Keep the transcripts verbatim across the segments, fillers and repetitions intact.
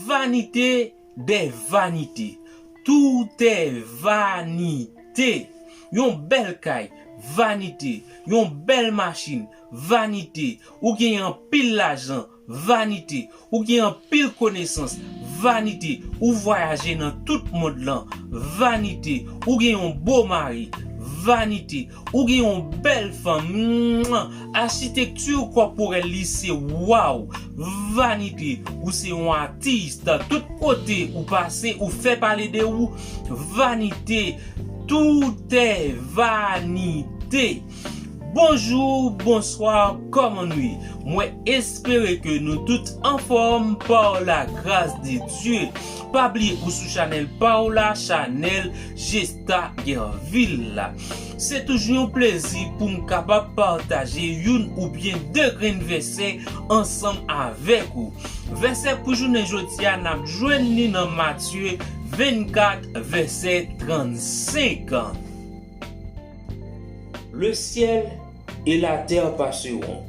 Vanité des vanités. Tout est vanité. Yon bèl kay, vanité. Yon bèl machin, vanité. Ou gen anpil lajan, vanité. Ou gen anpil konesans, vanité. Ou vwayaje nan tout mond lan, vanité. Ou gen yon bo mari, vanité. Ou gen yon bèl fanm, mwa. Achitekti kòporèl li se waw, vanité. Ou se yon atis, tout kote ou pase, ou fè pale de ou, vanité. Tout est vanité. Bonjou, bonswa, kòman nou ye? Mwen espere ke nou tout anfòm par la grâce de Dieu. Pa bliye ou sou chanèl pa w la, chanèl Gesta Gerville la. Se toujou yon plezi pou m kapab pataje youn oubyen de grenn vèsè ansanm avèk ou. Vèsè pou jounen jodi a, n ap jwenn li nan Matye vennkat, vèsè trannsenk. Le ciel et la terre passeront,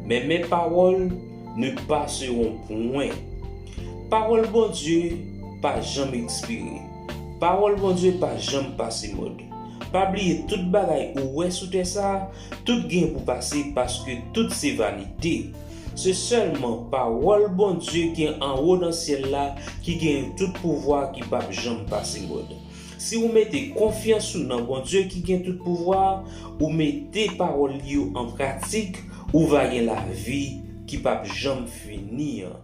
mais mes paroles ne passeront point. Pawòl Bondye pa janm ekspire. Pawòl Bondye pa janm pase mòd. Pa bliye, tout bagay ou wè sou tè sa a, tout gen pou pase, paske tout se vanite. Se sèlman pawòl Bondye ki anwo nan syèl la ki gen tout pouvwa, ki p ap janm pase mòd. Si ou mete konfyans ou nan Bondye ki gen tout pouvwa, ou mete pawòl li yo an pratik, ou va gen lavi ki p ap janm fini an.